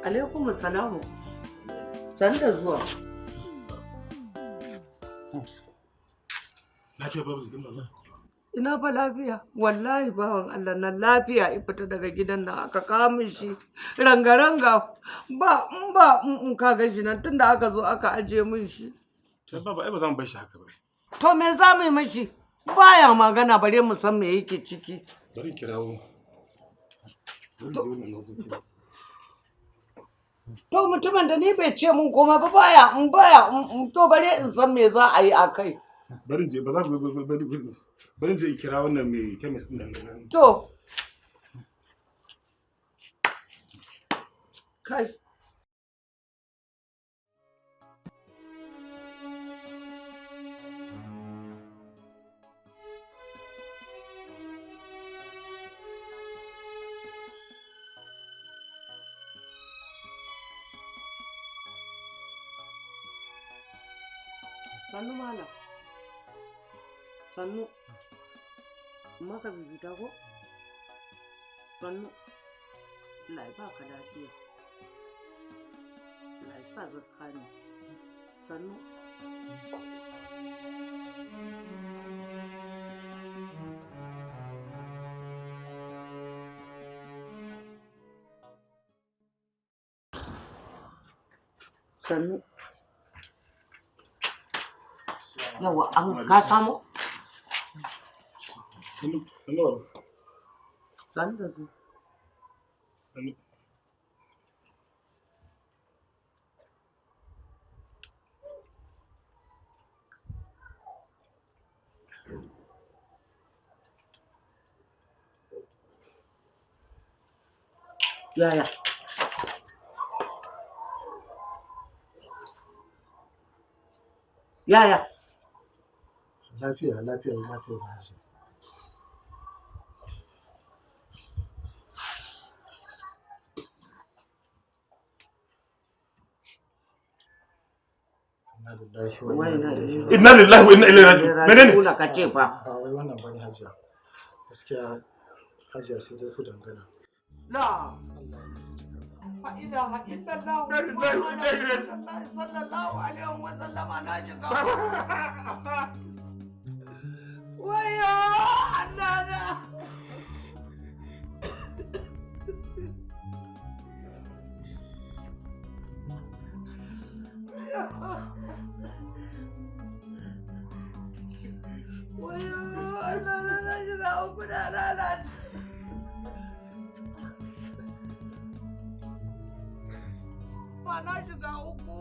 Alaikum salamu. San da zuwa. Lafiya babu jikin baba. Ina fa lafiya. Wallahi bawan Allah nan lafiya in fita daga gidan nan aka kawo min shi ranga-ranga ba in ba in ka ga shi nan tunda aka zo aka aje min shi. To baba ai ba za mu bar shi haka ba. To me za mu yi mishi? Baya magana bare mu san me yake ciki. Bari in kirawo. To mutumin da ni bai ce mun komai ba baya in baya in to bare in san me za a yi a kai. Bari in je ba za mu bari in je in kira wannan mai chemist din nan. To. Kai. Sannu malam. Sannu. Maka bibita ko? Sannu. Allah ya baka lafiya. Allah ya sa zakka ne. Sannu. Sannu. Yawa an ka samu? Sannu sannu baba. Sannu da su. Sannu. Yaya? Yaya? Lafiya, lafiya, lafiya da hajiya. Inna lillahi wa inna ilaihi raji'un. Menene? Nuna ka ce fa. Ba wai wannan bane hajiya. Gaskiya hajiya sai dai ku dangana. La. Allah ya masa cikawa. Fa ilaha illallah Muhammadu Rasulullahi sallallahu alaihi wa sallama na shiga. Wayo Allah na. Wayo Allah na na shiga uku na lalace. Ba na shiga uku.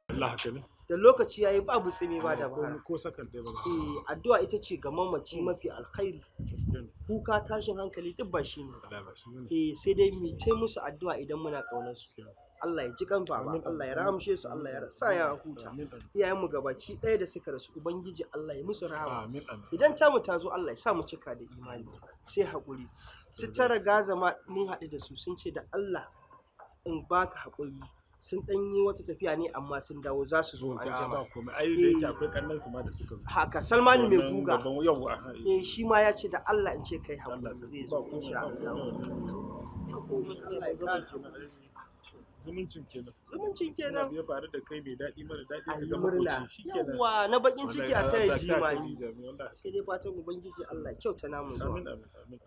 Allah haka ne. Da lokaci yayi babu tsimi ba da bara. Ko sakan ɗaya ba. Eh, addu'a ita ce ga mamaci mafi alkhairi. Gaskiya ne. Kuka tashin hankali duk ba shi ne. Allah ba shi bane. Eh, sai dai mu tai musu addu'a idan muna ƙaunar su. Allah ya ji kan baba, Amin, Allah ya amin. rahamshe su, Allah ya sa ya huta. Amin amin. Iyayenmu gabaki ɗaya da suka rasu, Ubangiji Allah ya musu rahama. Amin amin. Idan tamu ta zo Allah ya sa mu cika da imani. Sai haƙuri. Su tara Gaza ma mun haɗu da su sun ce da Allah in baka haƙuri. Sun ɗan yi wata tafiya ne amma sun dawo za su zo an Ba jima. komai. Ai da yake akwai kallon su ma da suka zo. Haka Salmanu mai Wannan guga. babban yawwa. Eh, shi ma ya ce da Allah in ce kai Allah haƙuri sai zai ba zo komai insha ba Allah. komai. Allah ya ƙara haƙuri. Zumuncin kenan. Zumuncin kenan. Ya faru da kai mai daɗi mara daɗi A ka yi ga murna. makoci shikenan. Yawwa na bakin ciki a taya Wallahi, jimami. wallahi. Sai dai fatan Ubangiji Allah kyauta namu zuwa. Amin amin amin.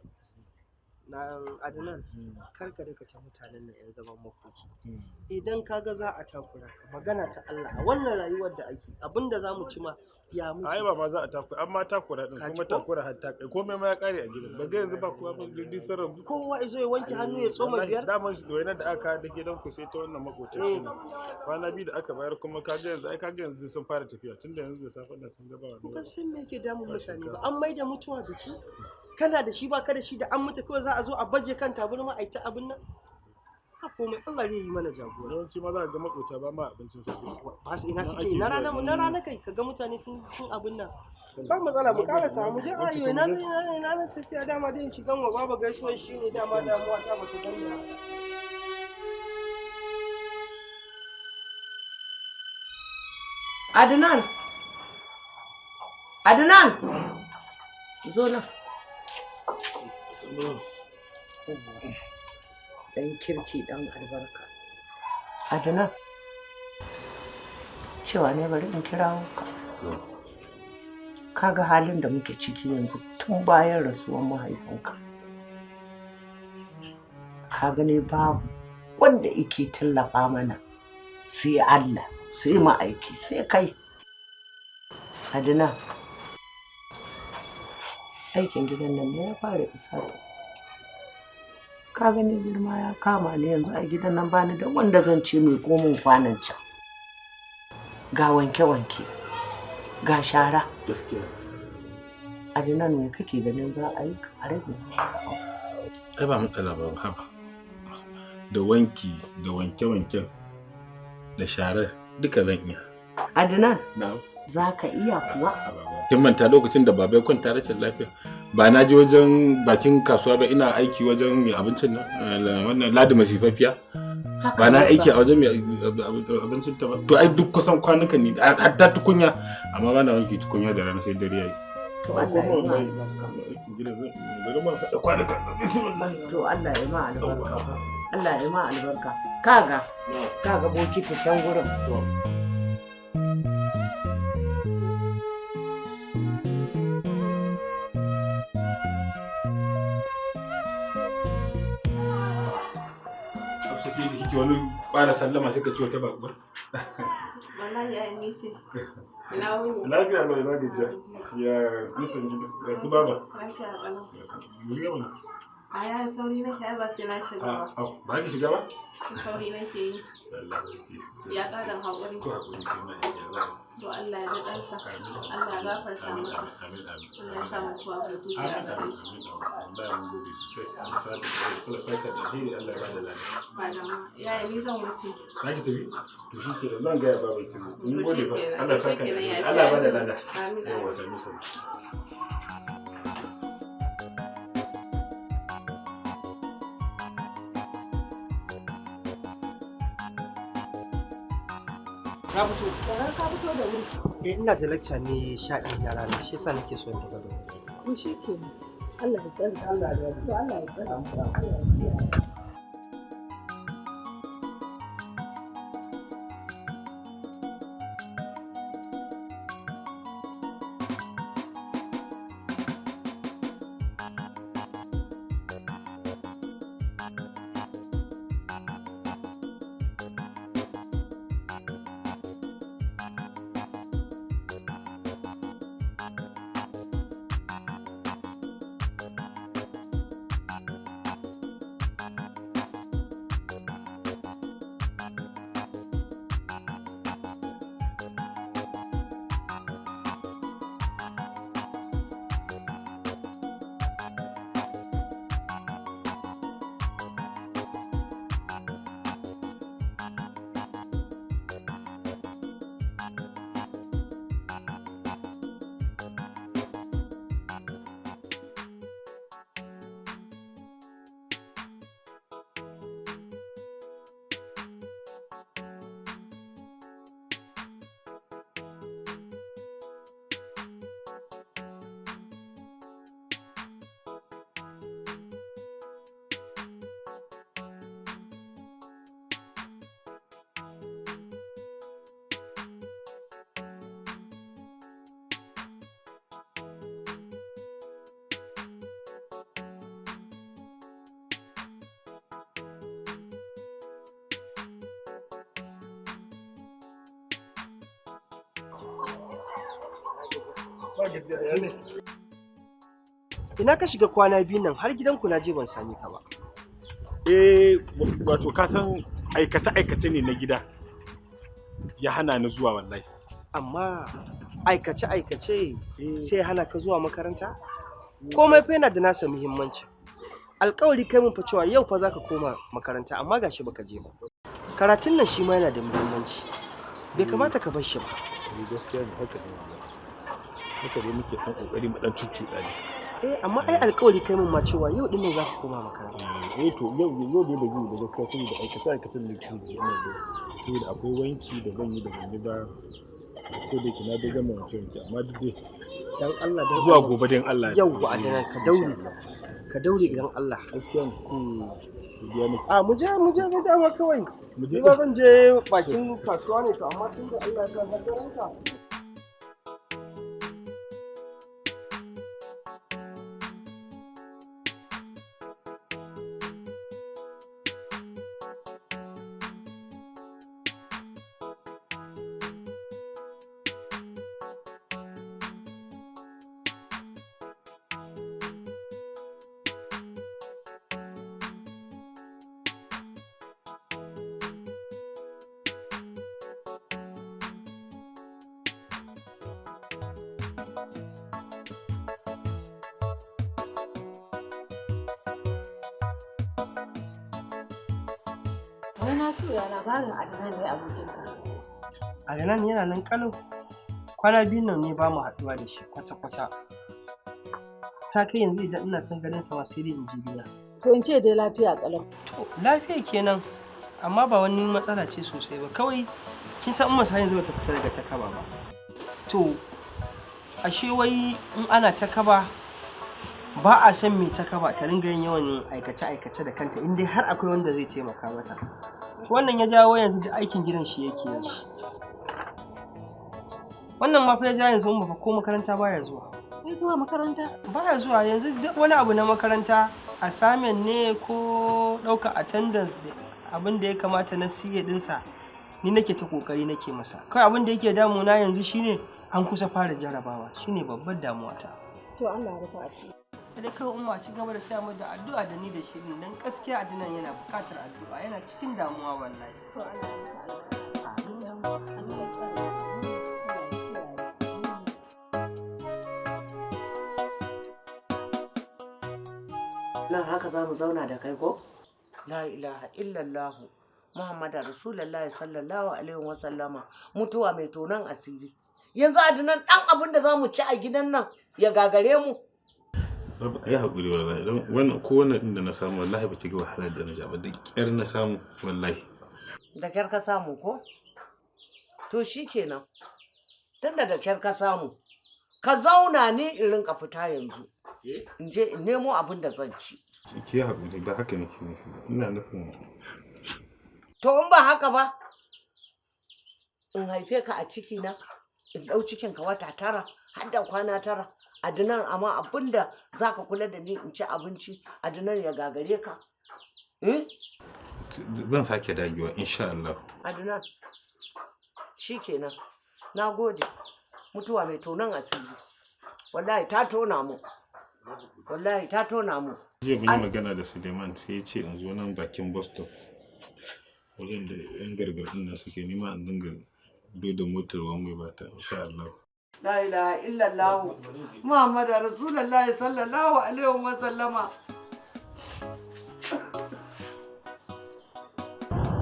Na Adnan, kar ka daka ta mutanen nan 'yan zaman makoki. Idan ka ga za a takura ka, magana ta Allah a wannan rayuwar da ake abinda za mu ci ma ya muke. Ai ba ma za a takura, amma takura din Ka kuma ji ko? takura har ta kai komai ma ya kare a gidan. Ba ga yanzu ba kowa ba duk sun rabu. Kowa izo ya wanke hannu ya tsoma Wallahi, biyar. daman shi wainar da aka da gidan ku sai ta wannan makotan shi ne. Kwana biyu da aka bayar kuma kaga yanzu ai kaga yanzu sun fara tafiya tunda yanzu da safen nan sun gaba wani. Ban san me yake damun mutane ba. An maida mutuwa biki. Kana da shi ba ka da shi da an mutu kawai za a zo a baje kan tabarma a yi ta abin nan. Ba komai Allah zai yi mana jagora. Yawanci ma za ka ga makota ba ma abincin safe. Ba su ina Nan suke ake na zuwa rana na rana kai kaga mutane sun abin nan. Ba matsala mu karasa mu je ayo ina ina ina na tafiya dama dai shigan wa baba gaisuwar shi ne dama damuwa ta ba su gani ba. Adnan! Adnan! Zo nan. Ɗan kirki ɗan albarka. Adnan. Cewa ne bari in kirawo ka. Ka ga halin da muke ciki yanzu tun bayan rasuwar mahaifinka. Ka gani babu wanda yake tallafa mana sai Allah, sai ma'aiki, sai kai. Adnan. Aikin gidan nan ne ya fara isa ta. Ka gani girma ya kama ni yanzu a gidan nan bani da wanda zan ce mai komin kwanan can. Ga wanke-wanke, ga shara. Gaskiya. Adnan me kake ganin za a yi a rage? Ai ba matsala ba haba. Da wanki da wanke-wanken da sharar duka zan iya. Adnan, Na'am. za ka iya kuwa? Kin manta lokacin da baba ya kwanta rashin lafiya ba na je wajen bakin kasuwa ba ina aiki wajen mai abincin nan wannan Ladi masifaffiya ba na aiki a wajen mai abincin ta ba to ai duk kusan kwanukan ni hatta tukunya amma ba na wanki tukunya da rana sai dare yayi. To Allah ya ma albarka. Bari ma faɗa kwanukan bismillah. To Allah ya ma albarka. Allah ya ma albarka. Kaga, kaga bokiti can gurin. Sake shi kike wani ƙara sallama sai ka ci wata bakuwar. Wallahi ai ni ce. Ina wuni. Lafiya lau ina gajiya. Ya mutan gida. Ya su baba. Lafiya ƙalau. Mu shiga mana. A ya sauri nake ai ba sai na shiga ba. A ba ki shiga ba? Sauri nake yi. Allah sarki. Ya ƙarin haƙuri. To hakuri sai na iya za. To Allah ya ji ɗansa. Allah ya gafarta masa. Amin amin. Allah ya sa mutuwa hutu ce a Amin gare amin. shi. Allah mun gode sosai. Allah saka Allah saka da alheri Allah ya bada lada. Ba damuwa. Yaya ni zan wuce. Na ki tafi? To shi kenan zan gaya baba ki. Mun To gode fa. shikenan. Allah saka da Shikenan, alheri. ya Allah ya sai bada an lada. Amin Yawwa amin. sami sami. Na fito. Ka fito da wuri. Eh ina da lecture ne 11 na rana shi yasa nake so in tafi da wuri. To shi kenan. Allah ya tsare. Allah ya tsare. To Allah ya tsare. Allah ya kiyaye. Ba gajiya ya ne. Ina ka shiga kwana biyun nan har gidanku na je ban same ka ba. Eh, wato ka san aikace-aikace ne na gida ya hana ni zuwa wallahi. Amma aikace-aikace sai hana ka zuwa makaranta? Komai fa yana da nasa muhimmanci. Alƙawari kai mun fa cewa yau fa zaka koma makaranta amma gashi baka je ba. Karatun nan shi ma yana da muhimmanci. Bai kamata ka bar shi ba. Eh, gaskiya ne haka ne wallahi. Haka dai muke ɗan ƙoƙari mu ɗan cuccuɗa ne. Eh, amma ai alƙawari kai mun ma cewa yau din nan zaka koma makaranta. Eh to yau dai ba zai yi ba gaskiya saboda aikace-aikacen da ke yana da saboda akwai wanki da zan yi da ban yi ba ko da yake na dai gama wanke-wanke amma duk dai Dan Allah dan zuwa Allah. gobe dai in Allah ya Yauwa Adnan ka daure. Ka daure idan Allah. Gaskiya ne. Godiya nake. A mu je ga dama kawai. Mu je Ni ba zan je bakin kasuwa ne to amma tun da Allah ya sa ranka. Wai na so ya labarin Adnan ne abokinka. Adnan yana nan kalau. Kwana biyun nan ne ba mu haɗuwa da shi kwata-kwata. Ta kai yanzu idan ina son ganin sa ma sai dai in je gida. To in ce dai lafiya kalau. To lafiya kenan amma ba wani matsala ce sosai ba kawai kin san umma yanzu bata fita daga takaba ba. To ashe wai in ana takaba ba a san mai takaba ta ringa yin yawan aikace-aikace da kanta in dai har akwai wanda zai taimaka mata. Wannan ya jawo yanzu duk aikin gidan shi yake yi. Wannan ma fa ya jawo yanzu umma fa ko makaranta baya zuwa. Ni zuwa makaranta. Baya zuwa yanzu duk wani abu na makaranta assignment ne ko ɗauka attendance da abin da ya kamata na siye ɗinsa ni nake ta ƙoƙari nake masa. Kawai abin da yake damuna yanzu shine an kusa fara jarabawa shine babbar damuwata. To Allah ya rufa asiri. Sai dai kawai umma ci gaba da taya mu da addu'a da ni da shi din dan gaskiya Adnan yana buƙatar addu'a yana cikin damuwa wallahi. To Allah ya rufa asiri. Amin. Allah ya tsare. Allah ya kiyaye. Nan haka za mu zauna da kai ko? La ilaha illallah Muhammadu Rasulullahi sallallahu alaihi wa sallama mutuwa mai tonon asiri. Yanzu Adnan dan abin da za mu ci a gidan nan ya gagare mu. Babu a yi haƙuri wallahi don wannan ko wannan ɗin da na samu wallahi ba ki ga wahalar da na sha ba da ƙyar na samu wallahi. Da kyar ka samu ko? To shikenan. Tunda da kyar ka samu ka zauna ni in rinka fita yanzu. In je in nemo abin da zan ci. Ki yi haƙuri ba haka nake nufi ba ina nufin To in ba haka ba, in haife ka a ciki na, in ɗau cikin ka wata 9, har da kwana 9, Adnan amma abinda za ka kula da ni in ci abinci, Adnan ya gagare ka. Eh? zan sake dagewa insha Allah. Adnan, shi kenan, na gode. Mutuwa mai tonon asiri. Wallahi ta tona mu. Wallahi ta tona mu. Jiya mun yi magana da Suleiman sai ya ce in zo nan bakin bus stop wajen da yan gargaɗin nan suke nema in dinga loda motar wani ba ta insha Allah. La ilaha illallah Muhammadu Rasulullahi sallallahu alaihi wa sallama.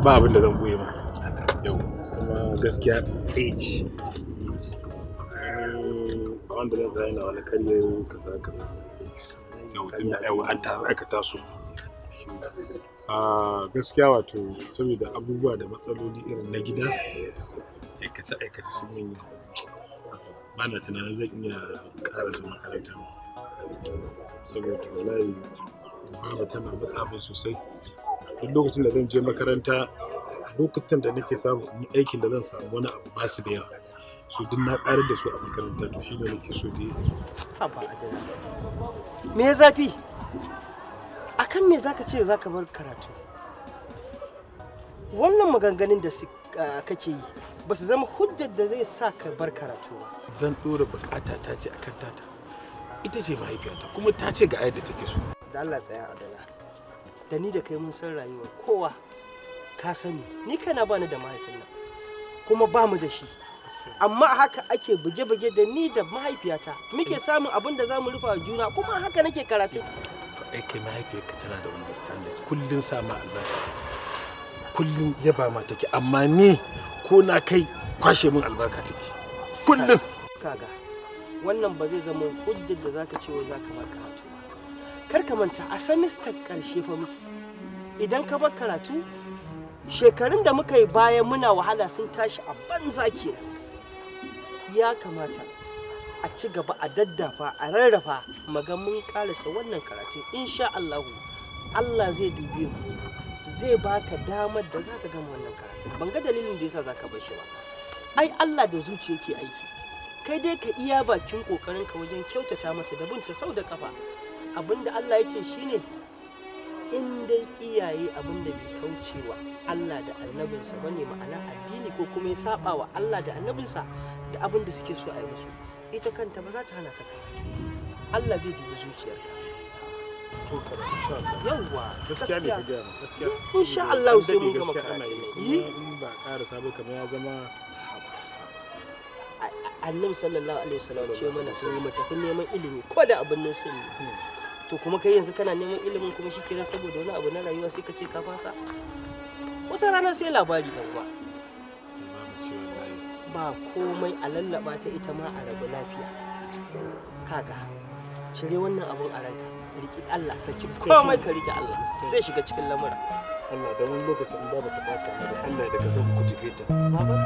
Ba abin da zan boye ma. Yau kuma gaskiya tsaye ce. Ba wanda zan tsaya yana wani karya kaza kaza. Yau tun da yau an ta aikata su. A gaskiya wato saboda abubuwa da matsaloli irin na gida aikace aikace sun yi ba na tunanin zan iya karasa makaranta saboda wallahi baba tana matsa min sosai duk lokacin da zan je makaranta lokutan da nake samu in yi aikin da zan samu wani abu ba su da yawa so duk na karar da su a makaranta to shine nake so dai. Haba Adnan. Me ya zafi? Akan me zaka ce zaka bar karatu? Wannan maganganun da kake yi Ba su zama hujjar da zai sa ka bar karatu ba. Zan dora bukata ta ce akan tata. Ita ce mahaifiyata kuma ta ce ga yadda take so. Da Allah tsaya Adala. Da ni da kai mun san rayuwar kowa. Ka sani ni kaina bani da mahaifin nan. Kuma ba mu da shi. Amma haka ake buge-buge da ni da mahaifiyata. Muke samun abin da za mu rufa juna kuma haka nake karatu. To ai kai mahaifiyarka tana da understanding. Kullun sa ma albarka take. Kullun yaba ma take amma ni ko na kai kwashe min albarka take. Kullun. Kaga wannan ba zai zama hujjar da zaka ce wai zaka bar karatu ba. Kar ka manta a semester karshe fa muke. Idan ka bar karatu shekarun da muka yi bayan muna wahala sun tashi a banza kenan. Ya kamata a ci gaba a daddafa a rarrafa maga mun karasa wannan karatun insha Allahu Allah zai dube mu zai baka damar da zaka gama wannan karatun. Ban ga dalilin da yasa zaka bar shi ba. Ai Allah da zuciya yake aiki. Kai dai ka iya bakin kokarin ka wajen kyautata mata da binta sau da kafa. Abinda Allah ya ce shine in dai iyaye abinda bai kaucewa Allah da annabinsa bane ma'ana addini ko kuma ya saba wa Allah da annabinsa da abinda suke so a yi musu, ita kanta ba za ta hana ka karatu. Allah zai dubi zuciyarka. To karatu insha Allah. Yawwa, gaskiya ne ka gaya min, gaskiya. Insha Allah sai mun gama karatu. Yi in ba ƙara sabo kamar ya zama Annabi sallallahu alaihi wasallam ce mana sai mu tafi neman ilimi ko da abin nan sun yi. To kuma kai yanzu kana neman ilimin kuma shi kenan saboda wani abu na rayuwa sai ka ce ka fasa. Wata rana sai labari dan uwa. Ba komai a lallaba ta ita ma a rabu lafiya. Kaga cire wannan abun a ranka, riki Allah, saki komai ka riki Allah, zai shiga cikin lamura. Allah da wani lokacin in babu ta bata mu da Allah da ka san ku tafe ta. Baba.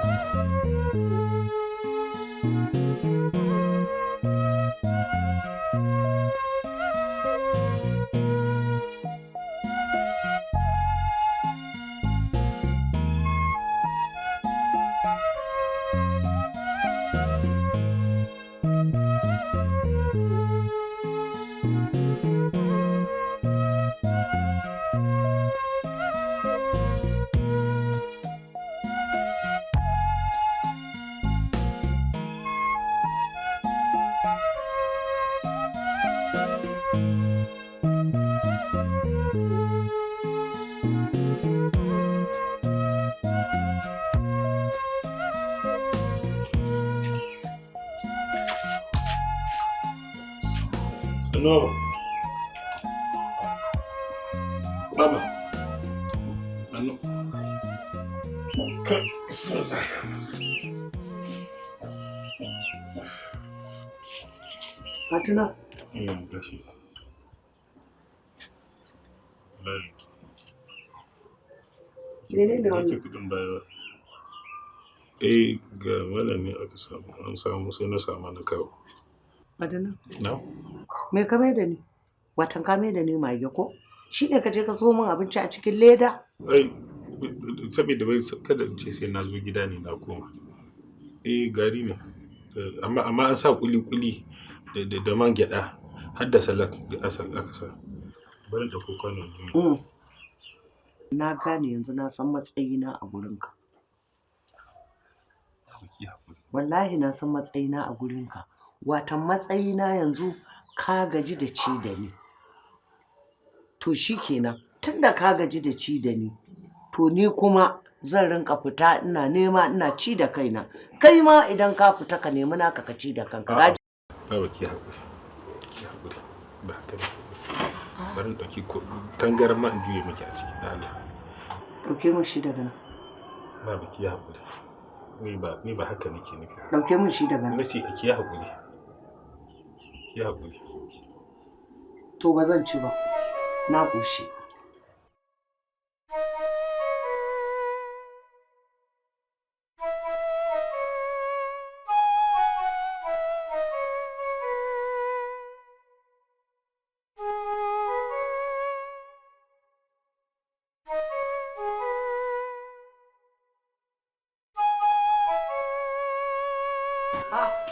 No. Baba. Sannu. Kai. Fatima. Gashi. Wallahi. Menene wannan? Yake kudin baya. Eh, ga wannan ne aka samu. An samu sai na samu na kawo. Fatima. Na? Me ka mai da ni? Watan ka mai da ni mage ko? Shi ne ka je ka so min abinci a cikin leda? Ai, saboda bai kada in ce sai na zo gida ne na koma. Eh, gari ne. Amma an sa kuli-kuli da man gyada har da salak da aka sa. Bari da kwanon juyi. Na gane yanzu na san matsayina a gurinka. Wallahi na san matsayina a gurinka. Watan matsayina yanzu ka gaji da ci da ni. To shi kenan, tunda ka gaji da ci da ni, to ni kuma zan rinka fita ina nema ina ci da kaina. Kai ma idan ka fita ka nemi naka ka ci da kanka. Baba ki haƙuri. Ki haƙuri. Ba haka ba. Bari in ɗauki tangaran ma in juye miki a ciki da Allah. Ɗauke min shi daga nan. Baba ki haƙuri. Ni ba haka nake nufi. Ɗauke min shi daga nan. Nace ki haƙuri. Ki haƙuri. To ba zan ci ba. Na ƙoshi.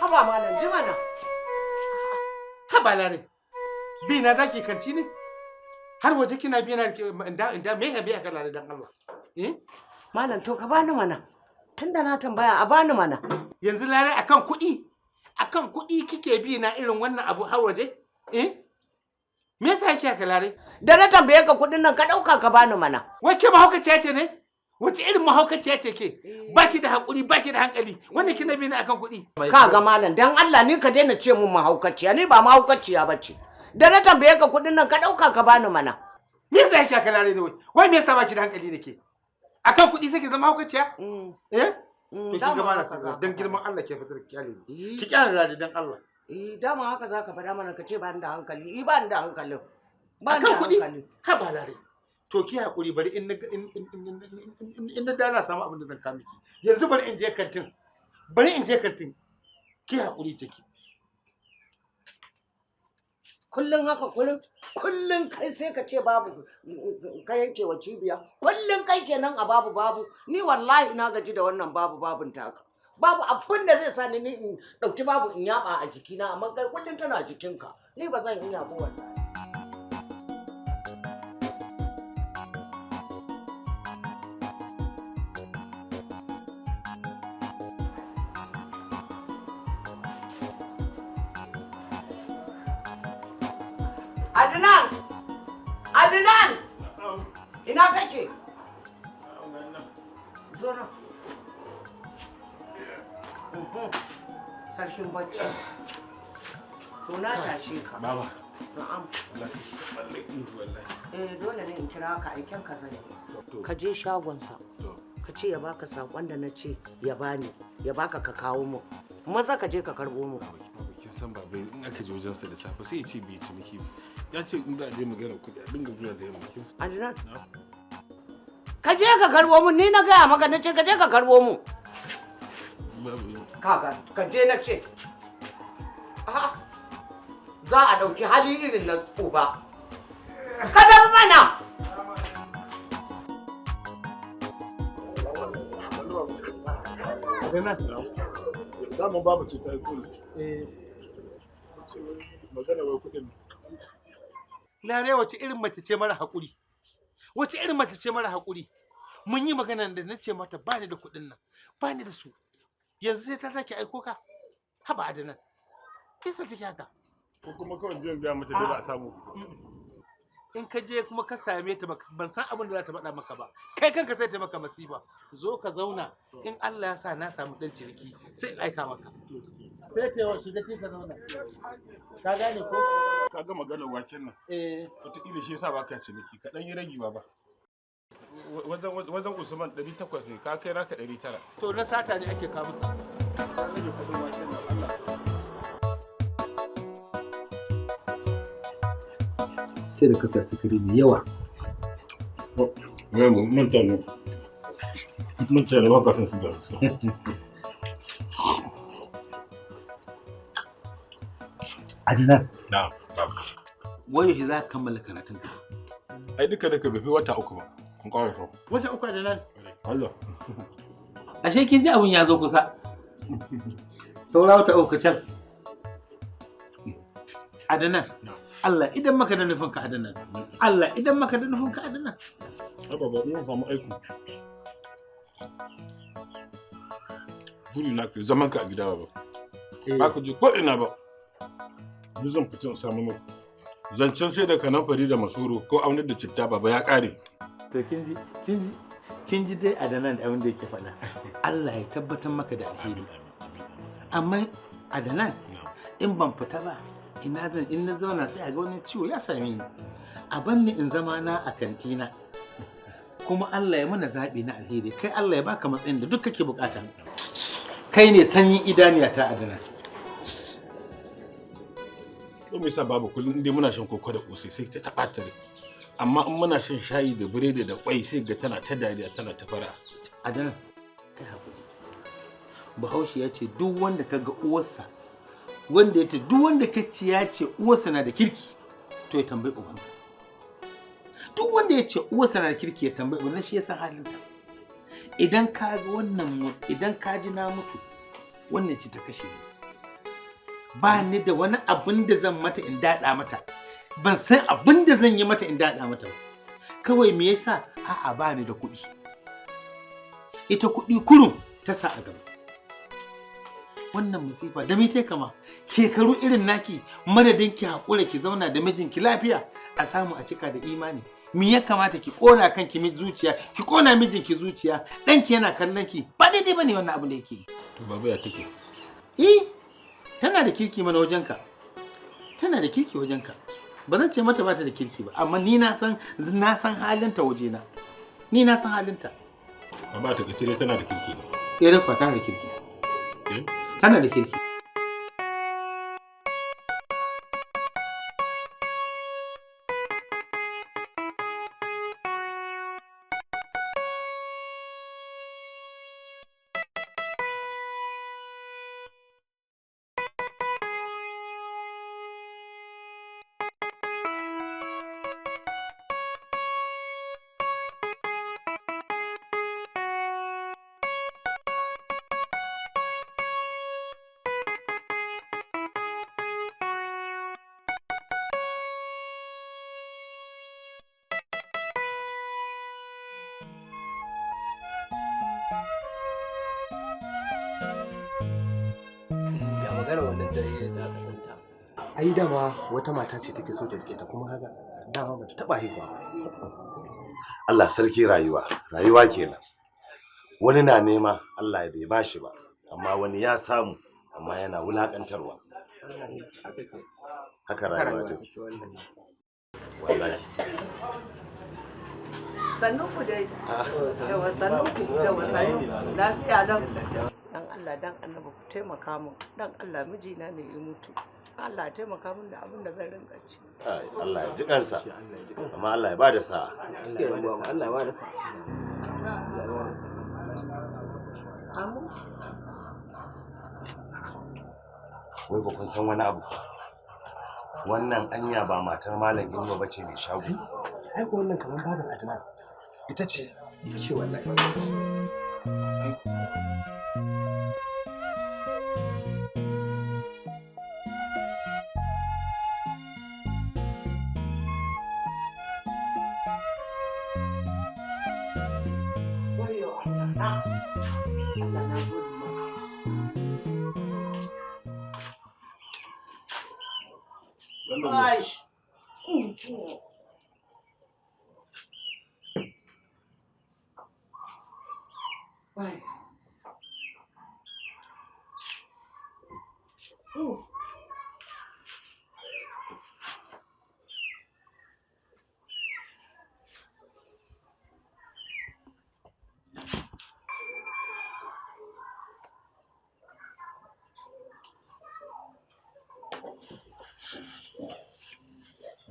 Haba malam jimana. Haba lare. Bi na zaki kanti ne? Har waje kina bi na inda me ka biya ka lare dan Allah. Eh? Malam to ka bani mana. Tunda na tambaya a bani mana. Yanzu Larai akan kuɗi, akan kuɗi kike bi na irin wannan abu har waje? Eh? Me yasa yake haka Larai? Da na tambaye ka kuɗin nan ka ɗauka ka bani mana. Wai ke mahaukaciya ce ne? Wace irin mahaukaciya ce ke? Baki da haƙuri, baki da hankali. Wannan kina bi na akan kuɗi. Ka ga malam dan Allah ni ka daina ce mun mahaukaciya, ni ba mahaukaciya bace. Da na tambaye ka kuɗin nan ka ɗauka ka bani mana. Me yasa yake haka Larai ne wai? Wai me yasa baki da hankali da ke? Akan kuɗi sai ki zama mahaukaciya? Eh? To kin ga bana son dan girman Allah ke fitar kyale ni. Ki kyale Larai dan Allah. Eh, dama haka zaka faɗa mana ka ce ba ni da hankali. Eh, ba ni da hankalin. Ba ni Akan da kuɗi? hankali. Ha ba Larai. To ki haƙuri bari in na dana samu abin da zan kawo miki. Yanzu bari in je kantin. Bari in je kantin. Ki haƙuri take. Kullum haka kullum, kullum kai sai ka ce babu ka yanke wa cibiya. Kullum kai kenan a babu babu. Ni wallahi na gaji da wannan babu babun taka. Babu abin da zai sa ni in ɗauki babu in yaba a jikina, amma kai kullum tana jikinka. Ni ba zan iya ba wallahi. Adnan! Adnan! Ina kake? Zo nan. Sarkin bacci. To na tashe ka. Baba. Na'am. Wallahi, wallahi. Eh, dole ne in kira ka, aiken ka zan yi. Ka je shagonsa. Ka ce ya baka sakon da na ce ya bani, ya baka ka kawo mu. Maza ka je ka karbo mu. Kin san baba in aka je wajensa da safe sai ya ce bai ciniki ba. Ya ce in za a je magana kuɗi a dinga zuwa da yamma kin san. Adnan. Ka je ka karbo mu, ni na gaya maka na ce ka je ka karbo mu. Kaga, ka je na ce. A'a. Za a ɗauki hali irin na uba. Ka tafi mana! Dama babu ce ta yi kuli. Magana wai kuɗin. Larai wace irin mace ce mara haƙuri? Wace irin mace ce mara haƙuri? Mun yi magana da na ce mata ba ni da kuɗin nan, ba ni da su. Yanzu sai ta sake aiko ka? Haba Adnan. Bisa take haka. Ko kuma kawai jiyan gaya mata dai ba a samu. In ka je kuma ka same ta ban san abin da za ta faɗa maka ba. Kai kanka sai ta maka masifa. Zo ka zauna in Allah ya sa na samu ɗan ciniki sai in aika maka. Sai ta yawa shiga ce ka zauna. Ka gane ko? Ka ga maganar waken nan. Eh. Wataƙila shi yasa baka ciniki. Ka ɗan yi ragi baba. Wajen Usman 800 ne, ka kai naka 900. To na sata ne ake kawo masa. Rage kuɗin waken nan Allah. Sai da kasa sukari mai yawa. Mutane ba ka son su da. Adnan. Na'am. Wai yaushe za ka kammala karatun ka? Ai duka duka bai fi wata uku ba. Kun ƙara so. Wata uku Adnan. Allah. Ashe kin ji abun ya zo kusa. Saura wata uku can. Adnan. Allah idan maka da nufin ka Adnan. Allah idan maka da nufin ka Adnan. Ai baba ina samu aiki. Buri na ke zaman ka a gida baba. Ba ka je ko ina ba. Ni zan fita in samu maka. Zancen sai da kanamfari da masoro ko aunar da citta baba ya ƙare. To kin ji kin ji kin ji dai Adnan abin da yake faɗa. Allah ya tabbatar maka da alheri. Amma Adnan in ban fita ba ina zan in na zauna sai a ga wani ciwo ya same ni. A banni in zama na a kantina. Kuma Allah ya mana zaɓi na alheri kai Allah ya baka matsayin da duk kake bukata. Kai ne sanyin idaniya ta Adnan. Ko me yasa babu kullum indai muna shan koko da kosai sai ta taɓa ta rai. Amma in muna shan shayi da biredi da kwai sai ga tana ta dariya tana ta fara. Adnan kai hakuri. Bahaushe ya ce duk wanda ka ga uwarsa wanda ya ce duk wanda ka ce ya ce uwarsa na da kirki to ya tambayi ubansa. Duk wanda ya ce uwarsa na da kirki ya tambayi ubansa shi ya san halinta. Idan ka ga wannan idan ka ji na mutu wannan ce ta kashe ni. Ba ni da wani abin da zan mata in daɗa mata. Ban san abin da zan yi mata in daɗa mata ba. Kawai me yasa a'a ba ni da kuɗi. Ita kuɗi kurum ta sa a gaba. Wannan musifa da me kama shekaru irin naki madadin ki haƙura ki zauna da mijinki lafiya a samu a cika da imani. Me ya kamata ki ƙona kanki zuciya, ki ƙona mijinki zuciya, ɗanki yana kallon ki ba daidai bane wannan abu da yake yi. To baba ya take? Eh, tana da kirki mana wajenka. Tana da kirki wajenka. Ba zan ce mata ba ta da kirki ba, amma ni na san halinta wajena. Ni na san halinta. Amma ta kace dai tana da kirki ne. Eh, da kuwa tana da kirki. Eh? Tana da kirki. Ai dama wata mata ce take so ta rike ta kuma kaga dama bata taba haihuwa ba. Allah sarki rayuwa, rayuwa kenan. Wani na nema Allah bai bashi ba, amma wani ya samu amma yana wulakantarwa. Haka rayuwa take. Wallahi. Sannu ku dai. Yawa sannu ku, yawa sannu. Lafiya lau. Dan Allah dan Annabi ku taimaka min. Dan Allah mijina ne ya mutu. Allah taimaka min da abin da zan rinka ci. Ai, Allah ya ji kansa. Amma Allah ya bada sa'a. Allah ya bada sa'a. Amin. Wai ba kun san wani abu? Wannan anya ba matar Malam Inuwa bace mai shago. Ai ko wannan kaman baban Adnan. Ita ce. Ita ce wallahi. Wayo Allah na. Allah na gode maka. Aish. Wai.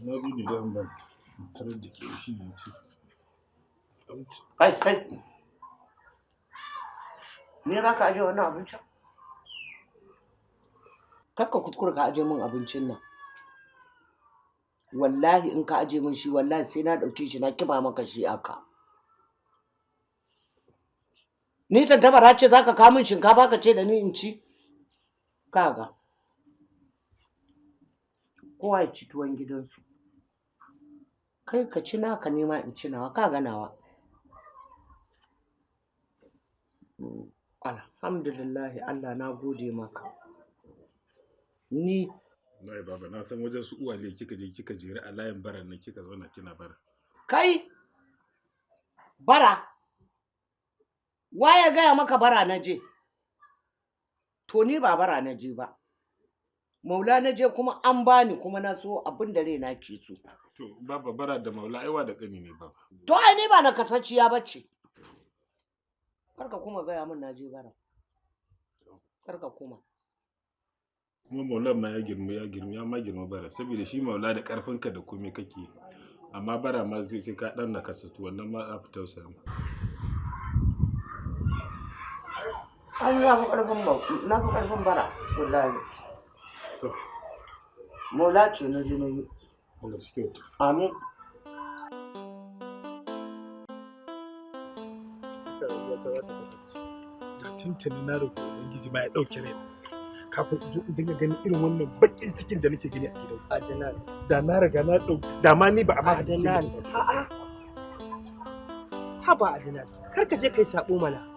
Na bi ni dan ban tarar da ke shi ne ci. Kai kai. Me za ka aje wannan abincin? Kar ka kuskura ka aje min abincin nan. Wallahi in ka aje min shi wallahi sai na ɗauke shi na kiba maka shi aka. Ni tantabara ce za ka kawo min shinkafa ka ce da ni in ci? Kaga. Kowa ya ci tuwon gidansu. Kai ka ci naka nema in ci nawa ka ga nawa. Alhamdulillahi Allah na gode maka. Ni Wallahi baba na san wajen su uwale kika je kika jeri a layin baran nan kika zauna kina bara. Kai bara waye gaya maka bara na je? To ni ba bara na je ba. Maula na je kuma an bani kuma na so abin da raina ke so. To baba bara da maula aiwa da kani ne baba. To ai ni ba na kasasciya bace. Karka kuma gaya min na je bara. Karka kuma. Kuma maulan ma ya girma ya girma ya ma girma bara saboda shi maula da karfinka da komai kake amma bara ma zai sai ka dan nakasa to wannan ma za fi tausaya ma. An na fi karfin ba na fi karfin bara wallahi. Maula ce na je na yi. Allah shi kyauta. Amin. Haka rayuwa ta za ta kasance. Da tuntuni na roƙi Ubangiji ma ya ɗauke raina. Kafin in zo in dinga ganin irin wannan baƙin cikin da nake gani a gidan. Adnan. Da na riga na ɗauki da ma ni ba a ma halicce ni Adnan. ba. A'a. Haba Adnan. Kar ka je kai sabo mana.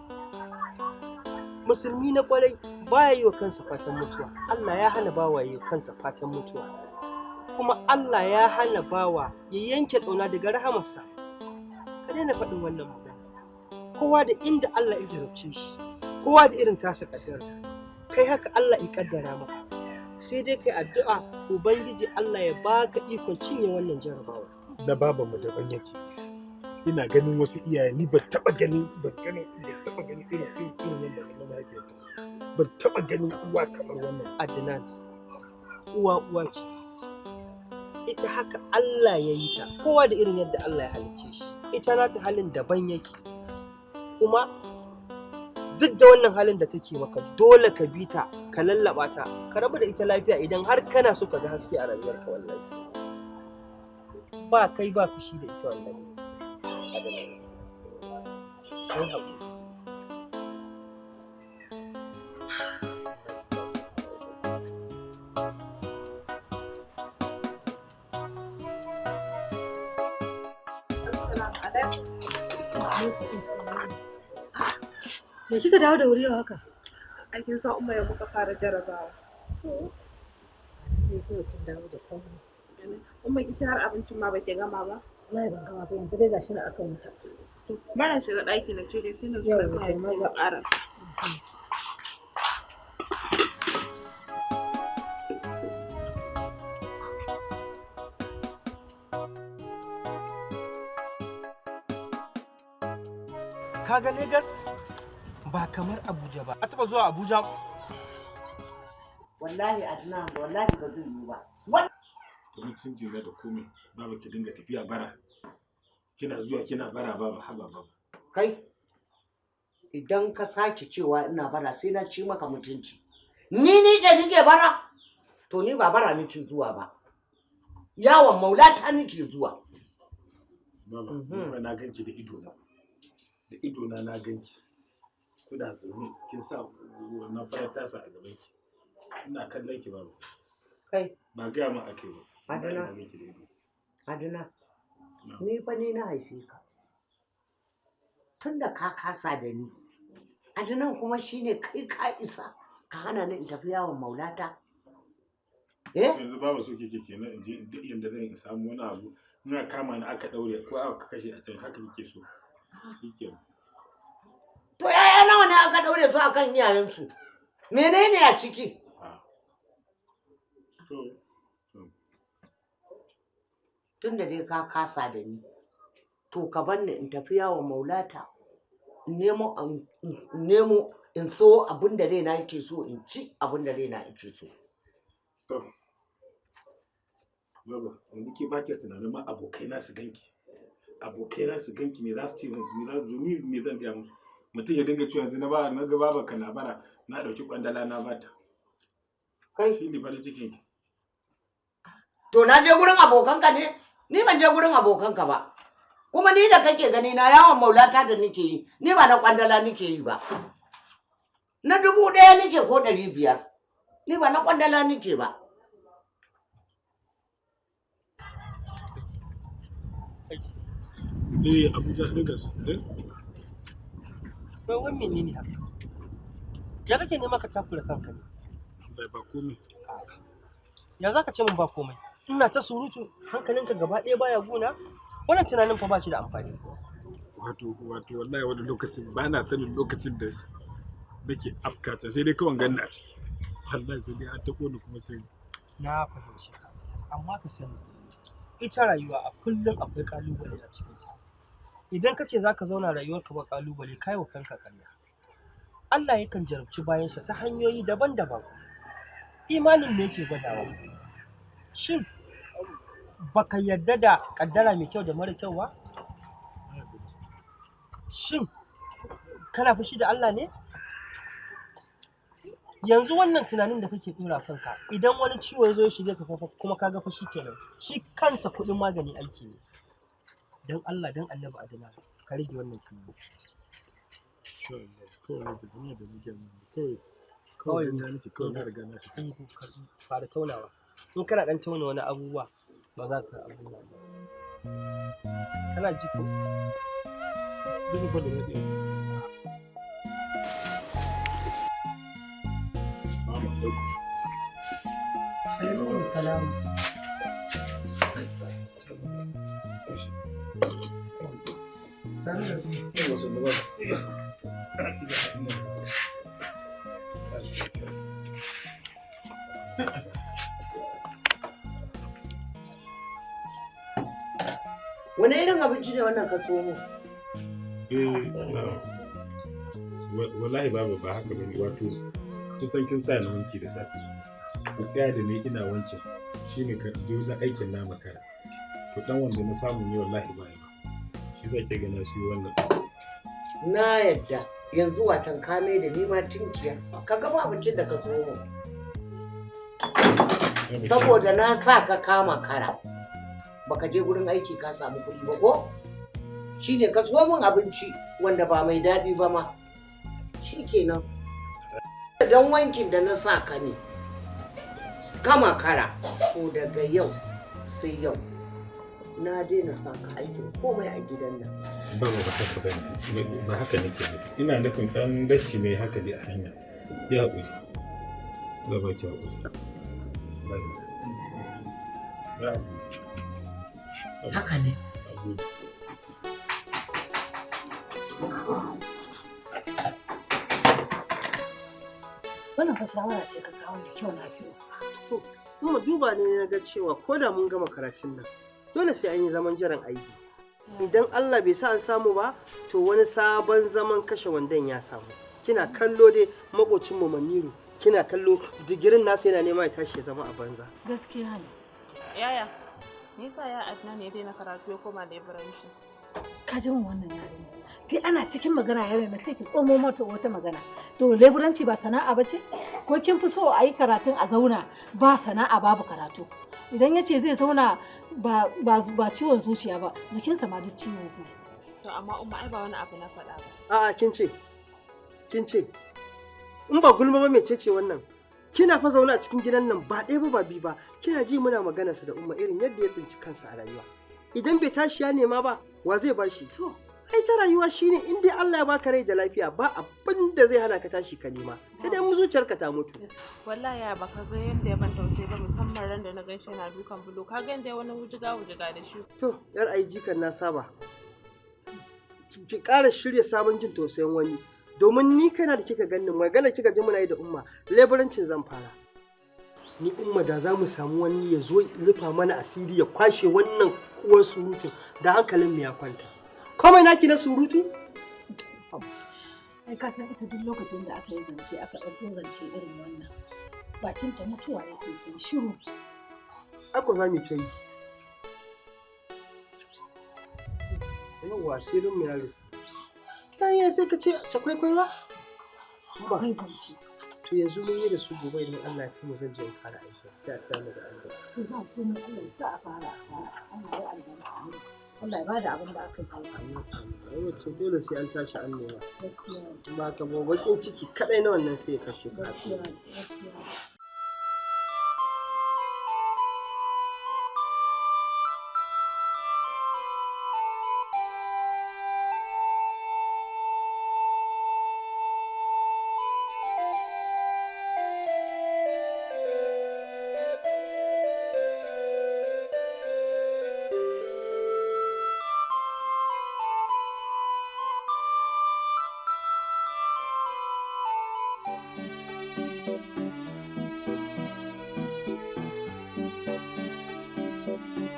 Musulmi na kwarai baya yi wa kansa fatan mutuwa. Allah ya hana bawa yi wa kansa fatan mutuwa. Kuma Allah ya hana bawa ya yanke ƙauna daga rahamarsa. Ka daina faɗin wannan magana. Kowa da inda Allah ya jarabce shi, kowa da irin tasa kaddara. Kai haka Allah ya kaddara maka. Sai dai kai addu'a Ubangiji Allah ya baka ikon cinye wannan jarabawa. Na babanmu daban yake. Ina ganin wasu iyaye ni ban taba ganin ban taba ganin irin wannan na mahaifiyarta. Ban taba ganin uwa kamar wannan. Adnan, uwa uwa ce. Ita haka Allah ya yi ta, kowa da irin yadda Allah ya halicce shi. Ita nata halin daban yake. Kuma duk da wannan halin da take maka, dole ka bi ta, ka lallaba ta, ka rabu da ita lafiya idan har kana so ka ga haske a rayuwarka wallahi. Ba kai ba fushi da ita wallahi. Adnan. Kai haƙuri. Assalamu alaikum. Me kika dawo da wuri yau haka? Ai kin san Umma yau muka fara jarabawa. Ne kawai kin dawo da sauri. Umma, ita har abincin ma baki gama ba? Wallahi ban gama ba, yanzu dai gashi na akan wuta. To, bana shiga ɗaki na cire, sai na zo Yau na to taya ki maza. ƙarasa. Kaga Lagos ba kamar Abuja ba. A taɓa zuwa Abuja? Wallahi Adnan, wallahi ba zai yiwu ba. Mutunci na da komai, baba, ki dinga tafiya bara, kina zuwa kina bara, baba, haba baba. Kai, idan ka sake cewa ina bara, sai na ci maka mutunci. Ni ni ce nike bara? To ni ba bara nake zuwa ba. Yawon maulata nake zuwa. Baba, ni fa na ganki da ido na. Da ido na na ganki. Kuna zaune kin sa wannan farar tasa a gaban ki. Ina kallon ki, baba. Kai. Ba gaya min ake ba. Adana. Ina ganki da ido. Adana, ni fa ni na haife ka. Tun da ka kasa da ni, Adnan, kuma shine kai ka isa ka hana ni in tafi yawon maulata. Eh? Yanzu baba, so kike kenan in je duk yanda zan in samu wani abu. Ina kama ni aka daure ko aka kashe a can, haka kike so. Shikenan. To yaya nawa ne aka daure su akan iyayensu? Menene a ciki? To Tun da dai ka kasa da ni, to ka bar ni in tafi yawon maulata. In nemo in so abin da raina yake so, in ci abin da raina yake so. To. Baba, yanzu ke ba ki tunanin ma abokaina su ganki. Abokaina su ganki, me za su ce min, me za su zo ni, me zan gaya musu? Mutum ya dinga cewa yanzu na ba na ga baba kana bara, na ɗauki kwandala na bata. Kai. Shi ne farin cikin ki. To na je gurin abokanka ne? Ni ban je gurin abokanka ba. Kuma ni da kake gani na, yawon maulata da nake yi, ni ba na kwandala nake yi ba. Na 1000 nake ko 500. Ni ba na kwandala nake ba. Eh, Abuja, Lagos. Eh? To wai menene haka? Ya kake nema ka takura kanka ne? Bai ba komai. Ya za ka ce min ba komai? Ina ta surutu hankalinka gaba ɗaya baya guna? Wannan tunanin fa ba shi da amfani. Wato wallahi wani lokacin ba na sanin lokacin da nake afkata, sai dai kawai ganni a ciki. Wallahi sai dai an taɓo ni kuma sai Na fahimci ka. Amma ka sani, ita rayuwa a kullum akwai ƙalubale a cikinta. Idan ka ce za ka zauna rayuwarka ba ƙalubale, ka yi wa kanka ƙarya. Allah yakan jarabci bayansa ta hanyoyi daban-daban. Imanin me yake gwadawa? Shin baka yarda da ƙaddara mai kyau da mara kyau ba? Shin kana fushi da Allah ne? Yanzu wannan tunanin da kake ɗora kanka, idan wani ciwo ya zo ya shige ka fa kuma ka ga fa kenan, shi kansa kuɗin magani aiki ne. Dan Allah dan Annabi Adana, ka rage wannan tunani. Insha Allah kawai na tafi ne da nake nan kawai. Kawai na nake kawai, na riga na shiga. Fara taunawa. In kana ɗan tauna wani abubuwa, ba za ka abubuwa ba. Kana ji ko? Duk fa da daɗi. alaikum. Alaikum salam. Wani irin abinci ne wannan ka tsomo? Eh, wallahi babu ba haka bane, wato kin san kin sa ni wanki da safe. Ku tsaya da ni ina wankin shine ka je wajen aikin na makara. To dan wanda na samu ne wallahi ba ba. Shi yasa ke ga na siyo wannan. Na yadda yanzu watan kame da ni ma tinkiya. Ka gama abincin da ka tsomo. Saboda na sa ka kama kara. Baka je gurin aiki ka samu kuɗi ba ko? Shine ka so min abinci wanda ba mai daɗi ba ma. Shikenan. Dan wankin da na sa ka ne. Kama kara ko daga yau sai yau. Na daina sa ka aikin komai a gidan nan. Ba ba haka bane. Ba haka nake nufi. Ina nufin ɗan dacci ne haka dai a hanya. Ya haƙuri. Allah ba ki haƙuri. Ya haƙuri. Haka ne. Wannan fa shawara ce ka kawo da kyau na fiyo. To, kuma duba ne na ga cewa ko da mun gama karatun nan, dole sai an yi zaman jiran aiki. Idan Allah bai sa an samu ba, to wani sabon zaman kashe wandon ya samu. Kina kallo dai makocin mu Maniru, kina kallo digirin nasa yana nema ya tashi ya zama a banza. Gaskiya ne. Yaya, nisa ya Adnan ya daina karatu ya koma leburanci. Ka ji min wannan yarinya. Sai ana cikin magana yarinya sai ki tsomo mata wata magana. To leburanci ba sana'a ba ce? Ko kin fi so a yi karatun a zauna ba sana'a babu karatu? Idan ya ce zai zauna ba ciwon zuciya ba, jikinsa ma duk ciwon zai. To amma umma ai ba wani abu na faɗa ba. A'a kin ce. Kin ce. In ba gulma ba mecece wannan? Kina fa zaune a cikin gidan nan ba ɗaya ba ba biyu ba, kina ji muna maganarsa da umma irin yadda ya tsinci kansa a rayuwa. Idan bai tashi ya nema ba, wa zai bashi? To, ai ta rayuwa shine in dai Allah ya baka rai da lafiya ba abin da zai hana ka tashi ka nema. Sai dai zuciyarka ta mutu. Wallahi ya baka ga yanda ya ban tausayi ba, musamman ran da na ganshi yana dukan bulo. Ka ga yanda ya wani wujiga wujiga da shi. To, yar ai jikan na saba. Ki ƙara shirya sabon jin tausayin wani. Domin ni kana da kika ganin magana kika ji muna yi da umma, leburancin zan fara. Ni umma da za mu samu wani ya zo rufa mana asiri ya kwashe wannan uwar surutun da hankalin mu ya kwanta. Komai naki na surutu? Ai ka san ita duk lokacin da aka yi zance aka ɗauko zance irin wannan bakin ta mutuwa yake ta shiru. Ako za mu ta yi. Yawwa asirin mu ya rufe. Kan sai ka ce cakwaikwai ba? Akwai zance. To yanzu mun yi da su gobe idan Allah ya kai mu zan je in fara aiki. Sai a tsaya mu da Allah. To ba komai, Allah ya sa a fara a sa'a. Allah ya albarka. Allah ya bada abin da aka ji. Ai wace dole sai an tashi an nema. Gaskiya ne. Ba ka ba bakin ciki kadai na wannan sai ya kashe ka. Gaskiya ne. Gaskiya ne.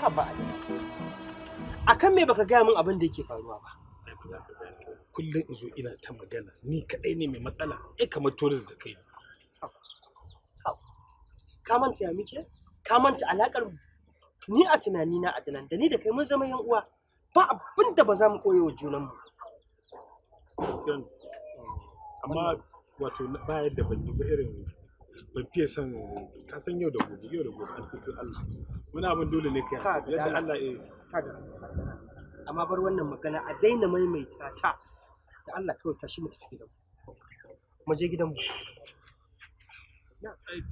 Haba akan me baka gaya min abin da yake faruwa ba? Kullum in zo ina ta magana ni kadai ne mai matsala, ai kamar tourist da kai. Ka manta ya muke? Ka manta alakar mu? Ni a tunani na Adnan, da ni da kai mun zama yan uwa, ba abin da ba za mu koyo wa junan mu. Gaskiya ne. Amma wato ba yadda ban yi ba irin ban fiye son ka san yau da gobe yau da gobe an ce sai Allah. Wani abin dole ne kai Ka ga yadda Allah eh Kaga amma bar wannan magana a daina maimaita ta da Allah, kawai tashi mu tafi gidanmu. Mu je gidanmu.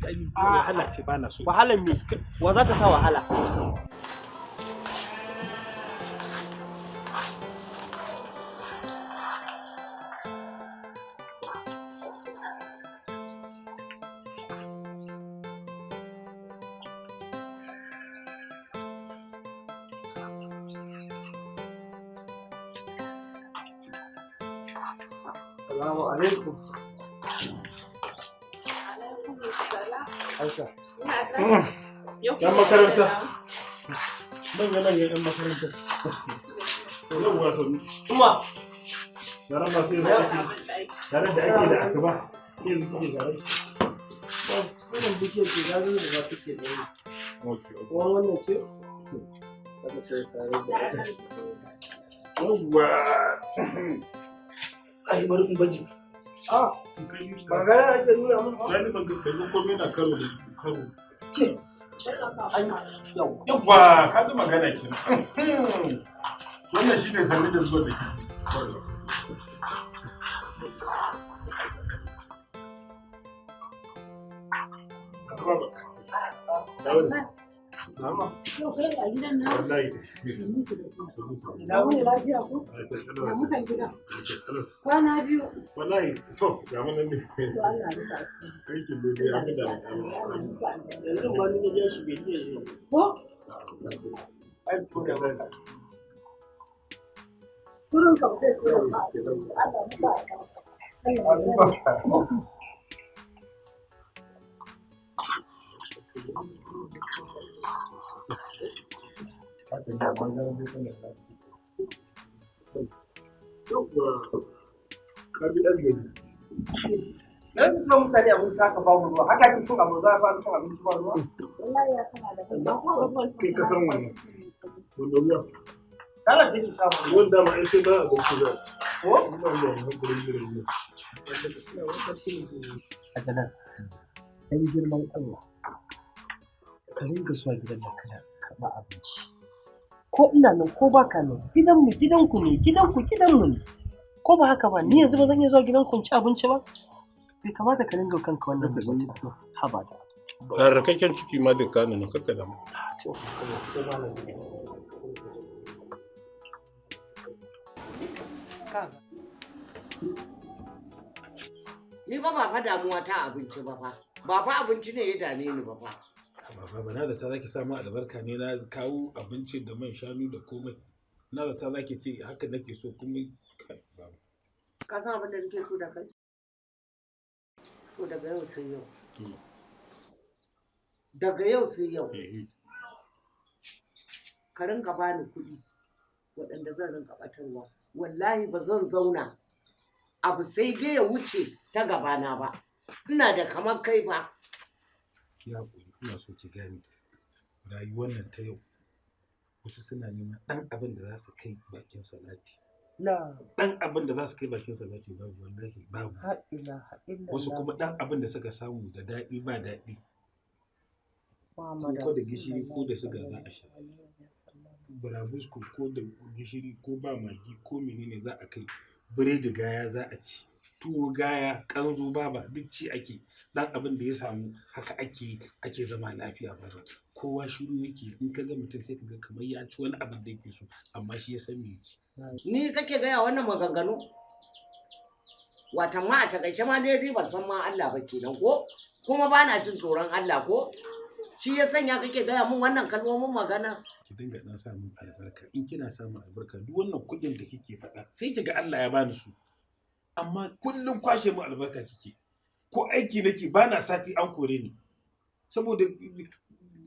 Ai wahala ce ba na so. Wahalar me? Wa za ta sa wahala? Assalamu alaikum. Aisha. Yan makaranta. Manya-manyan yan makaranta. Yawwa sannu. Kuma. Yaran ba sai yanzu ake. Tare da ake da asuba. Yanzu kuke gare. Wannan bishiyar ce za da za ta ke da yi. Kuma wannan ce? Kada ta yi tare da Yawwa. Ai bari in baje. Ah, ba gana ake nuna mun ba. Gani ban ga komai na karo da karo. Ke. Yawwa, ka ji magana kenan. Wannan shine sanni da zuwa da ke. Yau kai a gidan na? Wallahi. Na wuni lafiya ko? Na mutan gidan. Kwana biyu. Wallahi, to ga mun nan ne. To Allah ya rufa asiri. Aikin da ya fi da Yanzu ma ni na shi bai iya yi. Ko? Ai ko da ba. Surun ka ba zai tura ba. Allah ya rufa asiri. Yanzu kuma mutane abinci haka babu ruwa, haka ake cin abu za a fara cin abinci ba ruwa. Wallahi ya kama da kai. Ba ko Kai ka san wannan. Wannan ruwa. Tana cikin kama. Ruwan dama ai sai ba abinci za. Ko? Ina zuwa mu gurin gurin ne. Adana, dan girman Allah, ka ringa zuwa gidan nan kana karɓa abinci. Ko ina nan ko ba ka nan, gidanmu gidanku ne, gidanku gidanmu ne. Ko ba haka ba, ni yanzu ba zan iya zuwa gidanku in ci abinci ba? Bai kamata ka ringa kanka wannan mutum. Haba da. Rarrakakken ciki ma zai kano nan kakka damu. To, sai malam. Kaga. Ni ba ba fa damuwa ta abinci ba fa. Ba fa abinci ne ya dame ni ba fa. Baba bana da ta zaki samu albarka ne na kawo abinci da man shanu da komai. Na da ta zaki ce haka nake so kuma kai baba. Ka san abin da nake so da kai? To daga yau sai yau. Daga yau sai yau. Ka rinka bani kuɗi waɗanda zan rinka ɓatarwa. Wallahi ba zan zauna abu sai dai ya wuce ta gabana ba. Ina da kamar kai ba. Ki haƙuri ina so ki gane rayuwar nan ta yau wasu suna neman ɗan abin da za su kai bakin salati. La Ɗan abin da za su kai bakin salati babu wallahi babu. ilaha illallah. Wasu kuma ɗan abin da suka samu da daɗi ba daɗi ko da gishiri ko da suga za a sha. Burabusko ko da gishiri ko ba magi ko menene za a kai biredi gaya za a ci tuwo gaya kanzo baba duk ci ake dan abin da ya samu haka ake ake zama lafiya ba kowa shiru yake in ka ga mutum sai ka ga kamar ya ci wani abin da yake so amma shi ya san me ya ci. Ni kake gaya wannan maganganu? Watan ma a takaice ma dai ban san ma Allah ba kenan ko? Kuma ba na jin tsoron Allah ko? Shi ya sanya kake gaya mun wannan kalmomin magana? Ki dinga dan samun albarka in kina samun albarka duk wannan kuɗin da kike faɗa sai kiga Allah ya bani su amma kullum kwashe mu albarka kike ko aiki nake bana sati an kore ni saboda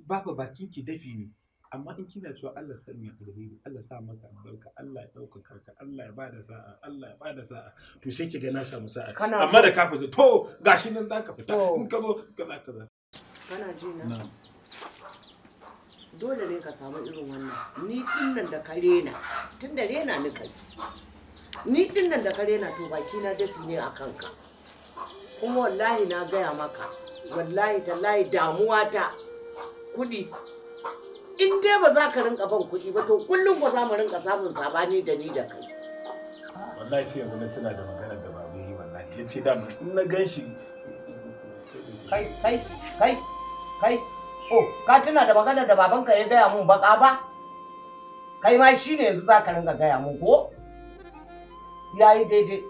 baba bakin ki dafi ne amma in kina cewa Allah sa mai alheri Allah sa maka albarka Allah ya ɗaukaka ka Allah ya bada sa'a Allah ya bada sa'a to sai kiga na samu sa'a amma da ka fita to gashi nan zaka fita in ka zo kaza kaza. Kana ji na? Dole ne ka samu irin wannan. Ni dinnan da ka rena, tun da rena ni kai. Ni dinnan da ka rena to baki na dafi ne a kanka. Kuma wallahi na gaya maka, wallahi tallahi damuwa ta kuɗi. In dai ba za ka rinka ban kuɗi ba to kullum ba za mu rinka samun sabani da ni da kai. Wallahi sai yanzu na tuna da maganar da babu yi wallahi. Ya ce dama in na gan shi. Kai, kai, kai, kai. Oh, ka tuna da maganar da babanka ya gaya mun baka ba? Kai ma shi ne yanzu za ka rinka gaya mun ko? Ya yi daidai.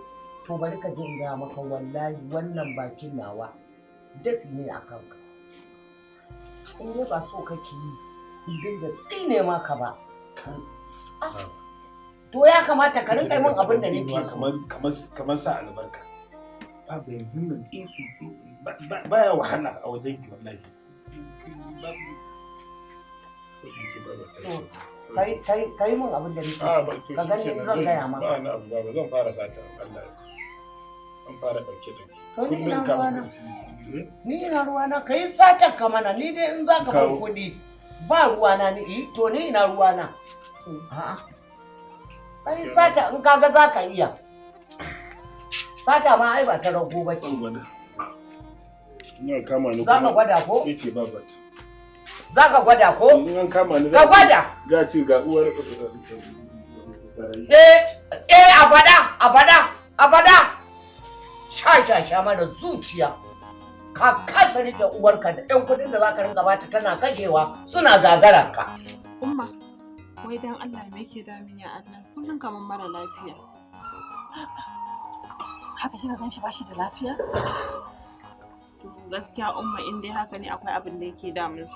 To bari ka je in gaya maka wallahi wannan bakin nawa dafi ne a kanka. In dai ba so kake yi, in dinga tsine maka ba. To ya kamata ka rinka yi mun abin da nake so. Kamar sa albarka. Babu yanzu nan tsitsi tsitsi baya wahala a wajen ki wallahi. Kai mun abin da nake so. Ka gani zan gaya maka. Ba na abu ba zan fara sata Allah. Zan fara dauke dauke. Kullum ka ni ina ruwana kai satar ka mana ni dai in zaka ban kuɗi ba ruwana ni to ni ina ruwana. A'a. Kai sata in kaga zaka iya. Sata ma ai ba ta rago ba ce. Ina kama ni. Zaka gwada ko? Yace ba bat. Zaka gwada ko? In an kama ni. Ka gwada. Ga ce ga uwar. Eh eh a fada a fada a fada. Sha sha sha mana zuciya. Ka kasa rike uwarka da ɗan kuɗin da zaka rinka bata tana kashewa suna gagarar ka. Umma, wai dan Allah me yake damun ya Allah? Kullum kamar mara lafiya. Haka kika gan shi bashi da lafiya? To gaskiya Umma in dai haka ne akwai abin da yake damunsa.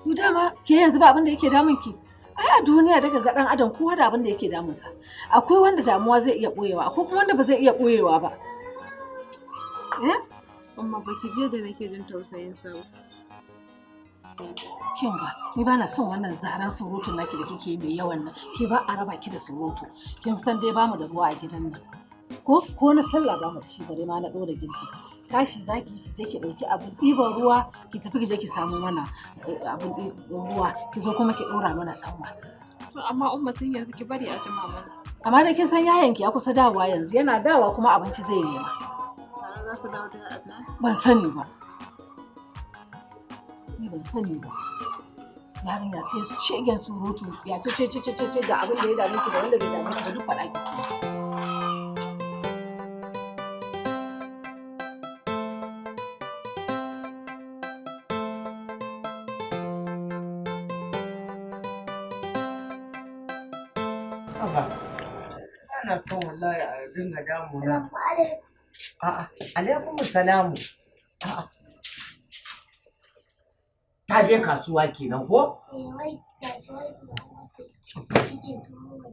Ku dama ke yanzu ba abin da yake damun ki. Ai a duniya daga ga dan adam kowa da abin da yake damunsa. Akwai wanda damuwa zai iya boyewa, akwai kuma wanda ba zai iya boyewa ba. Eh? Umma baki je da nake jin tausayin sa ba. Kin ga ni ba na son wannan zaran surutun naki da kike mai yawan nan. Ke ba a raba ki da surutu. Kin san dai bamu da ruwa a gidan nan. Ko ko na sallah bamu da shi bare ma na dora girki. Tashi zaki ki je ki dauki abun ɗiban ruwa ki tafi ki je ki samu mana abun ɗiban ruwa ki zo kuma ki dora mana sanwa. To amma Umma tun yanzu ki bari a jima mana. Amma da kin san yayanki ya kusa dawowa yanzu yana dawowa kuma abinci zai nema. Tare za su dawo da Adnan? Ban sani ba. Ni ban sani ba. Yarinya sai su shegen surutu ya ce ce ce ce ce ga abin da ya dame ki da wanda bai dame ki ba duk faɗa ki. Ana son wallahi a dinga damuna. A'a, alaikum salamu. A'a. Ta je kasuwa kenan ko? Eh, wai kasuwa kike so mata.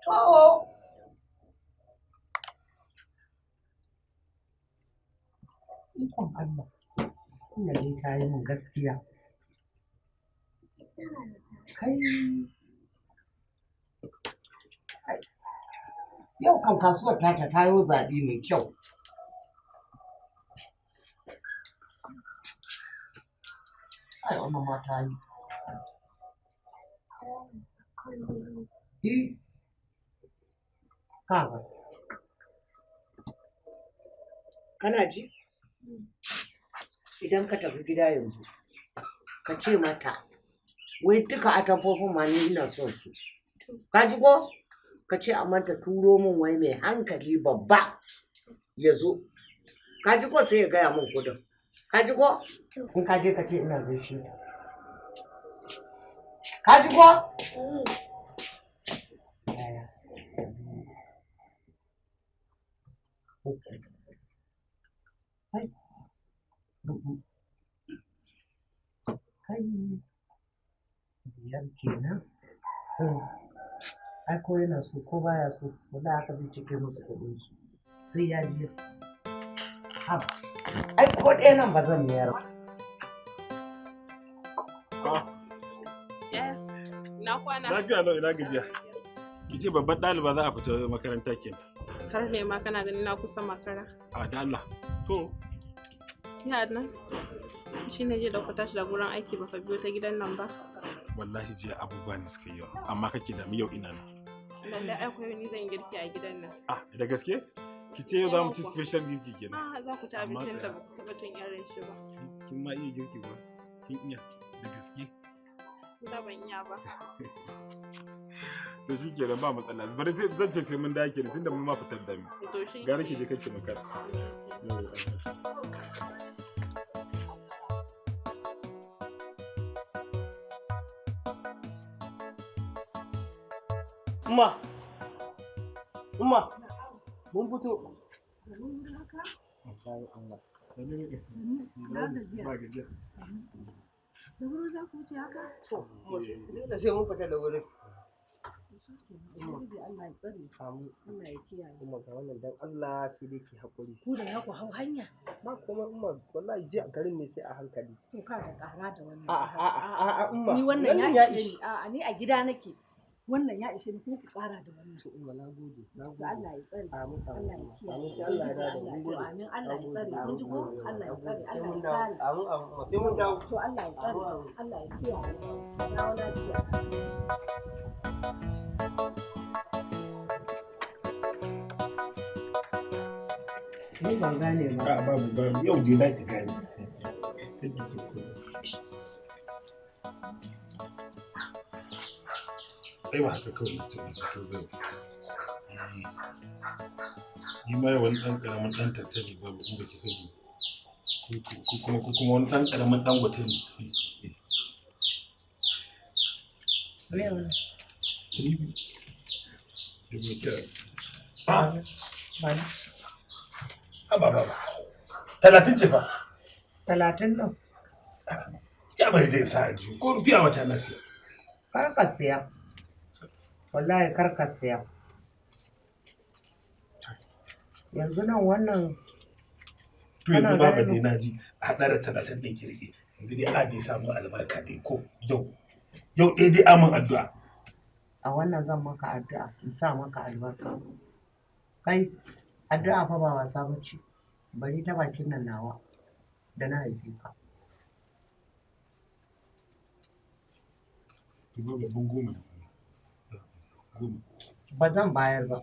To. Ikon Allah. Ina dai ta yi min gaskiya. Kai. Yau kan kasuwar tata ta yi zaɓi mai kyau. Ai, wannan ma ta yi. Yi. Kaga. Kana ji? Idan ka tafi gida yanzu, ka ce mata, wai duka atamfofin ma ni ina son su. Ka ji ko? Ka ce amma ta turo min wai mai hankali babba ya zo. Ka ji ko sai ya gaya min kudin. Ka ji ko? In ka je ka ce ina gaishe ta. Ka ji ko? Yaya? Uku. Kai. Huɗu. Kai. Biyar kenan. Ai ko yana so ko baya so wallahi haka zai cike musu kuɗin su sai ya biya. Haba. Ai ko ɗaya nan ba zan mayar ba. Na kwana. Lafiya lau ina gajiya. Ki ce babbar ɗaliba za a fita makaranta kenan. Har ne ma kana ganin na kusa makara. A da Allah. To. Ya Adnan. Shi ne jiya da ku tashi da gurin aiki baka biyo ta gidan nan ba. Wallahi jiya abubuwa ne suka yi yawa amma kake da yau ina nan. Lallai ai koyo ni zan girki a gidan nan. Ah da gaske? Ki ce yau za mu ci special girki kenan. Ah za ku ci abincin da ba ku taɓa cin irin shi ba. Kin ma iya girki ba? Kin iya da gaske? Da ban iya ba. To shi kenan ba matsala. Bari sai zan ce sai mun dawo kenan tunda mun ma fitar da mu. To shi. Gara ki je kake makara. Umma, Umma, mun fito. Da wuri za ku wuce haka? Dole sai mun fita da wuri. Ubangiji Allah ya tsare. Amin. Allah ya kiyaye. Umma ga wannan dan Allah sai dai ki haƙuri. Ku da za ku hau hanya. Ba komai Umma, wallahi ji a garin ne sai a hankali. To ka ga ƙara da wannan. A'a a'a a'a Umma. Ni wannan ya ishe ni. A'a ni a gida nake. Wannan ya ishe ni ko ku ƙara da wannan. To Umma na gode. Na gode. To Allah ya tsare. Amin amin. Allah ya kiyaye. Amin sai Allah ya dawo da mu. To amin Allah ya tsare. Kun ji ko? Allah ya tsare. Allah ya kare. Amin amin Umma sai mun dawo. To Allah ya tsare. Allah ya kiyaye. Dawo lafiya. Ni ban gane ba. A babu babu yau dai za ki gane. Kada ki komai. Ai ba haka kawai mutum ya fito zai. Ni ma wani ɗan ƙaramin ɗan tattali babu in baki sani. Ko kuma wani ɗan ƙaramin ɗan gwate ne. Me wannan? Ba ba ba. 30 ce fa. 30 ɗin. Ya bari dai sa aljihu ko rufiya wata na siya. Kar ka siya. Wallahi kar ka siya. Yanzu nan wannan. To yanzu baba dai na ji a haɗa da 30 ɗin ki rike. Yanzu dai a dai samu albarka dai ko yau. Yau ɗaya dai amin addu'a. A wannan zan maka addu'a in sa maka albarka. Kai addu'a fa ba wasa ba ce. Bari ta bakin nan nawa da na haife ka. Ba zan bayar ba.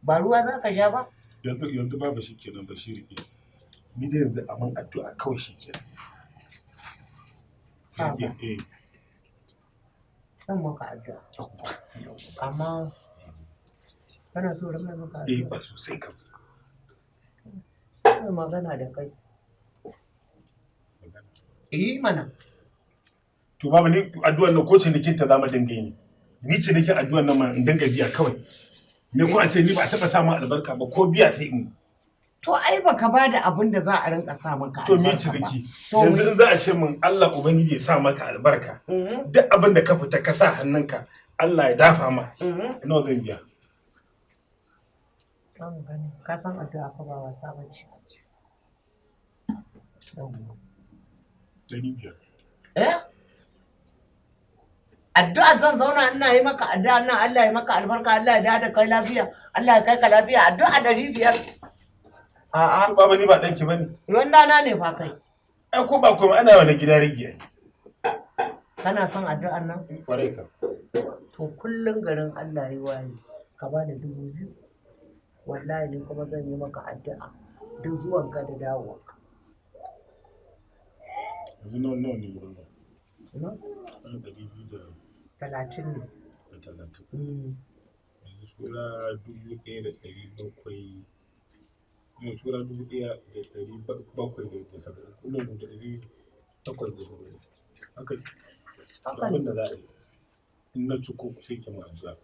Ba ruwa za ka sha ba? Yanzu babu shi kenan ba shi riƙe. Ni dai yanzu amin addu'a kawai shi kenan. Zan maka addu'a. Amma kana so ran maka addu'a? Eh ba sosai kam. Ina magana da kai. Eh mana. To baba ni addu'ar nan ko cinikin ta zamu dinga yi. Ni cinikin addu'ar nan ma in dinga biya kawai. Me ko a ce ni ba a taɓa samun albarka ba ko biya sai in. To ai baka ba da abin da za a rinka sa maka To me ciniki? Yanzu in za a ce min Allah Ubangiji ya sa maka albarka. Duk abin da ka fita ka sa hannunka Allah ya dafa ma. Nawa zan biya? Ka san addu'a fa ba wasa ba ce. 500. Eh? Addu'a zan zauna ina yi maka addu'a ina Allah ya maka albarka Allah ya da kai lafiya Allah ya kai ka lafiya addu'a 500. A'a. To baba ni ba danki bane. Ruwan dana ne fa kai. Ai ko ba komai ana wani gida rigi ai. Kana son addu'an nan? Kwarai ka. To kullun garin Allah ya waye ka ba da 2000. Wallahi ni kuma zan yi maka addu'a duk zuwan ka da dawowarka. Yanzu nawa nawa ne wurin nan? 230 ne. Da 30. Yanzu sura 1700. Yanzu sura 1770. Kullum da 870. Haka. Abin da za a yi. In na ciko sai ki mu addu'a.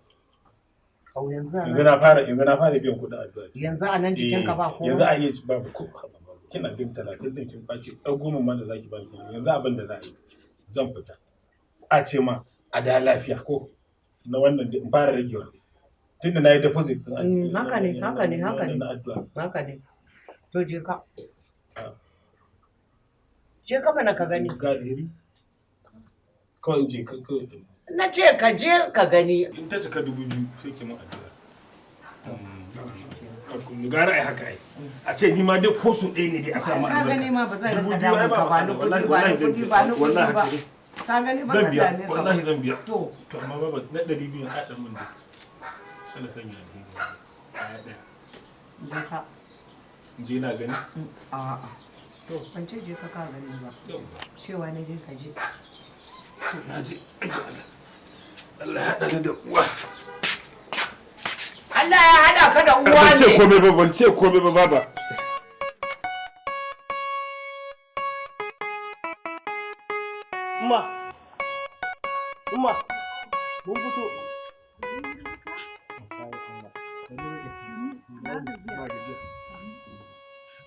Au yanzu yanzu na fara biyan kuɗin addu'a. Yanzu a nan jikinka ba komai. Yanzu a iya babu ko kina bin 30 ɗin kin ɓaci ɗan goma ma da zaki ba ki yanzu abin da za a yi zan fita. A ce ma a da lafiya ko na wannan in fara ragewa. Tunda na yi deposit ɗin. Haka ne haka ne haka ne. Haka ne. To je ka. Je ka mana ka gani. Ga alheri. Kawai in je ka. Na ce ka je ka gani. In ta cika 2000 sai ki mun addu'a. Gara ai haka ai. A ce ni ma dai ko so ɗaya ne dai a sa mu albarka. Ka gani ma ba zan rinka damun ka ba ni kuɗi ba ni kuɗi ba ni kuɗi ba. Ka gani ba zan biya dame ka ba. Wallahi zan biya. To. To amma baba na 200 a ɗan mun dai. Allah sanya alheri. Ɗaya ɗaya. Je ka. Je na gani? A'a. To ban ce je ka ka gani ba. Cewa ne je ka je. To na je. Allah ya haɗa ni da uwa. Allah ya haɗa ka da uwa ne. Ban ce komai ba, ban ce komai ba baba. Umma. Umma. Mun fito.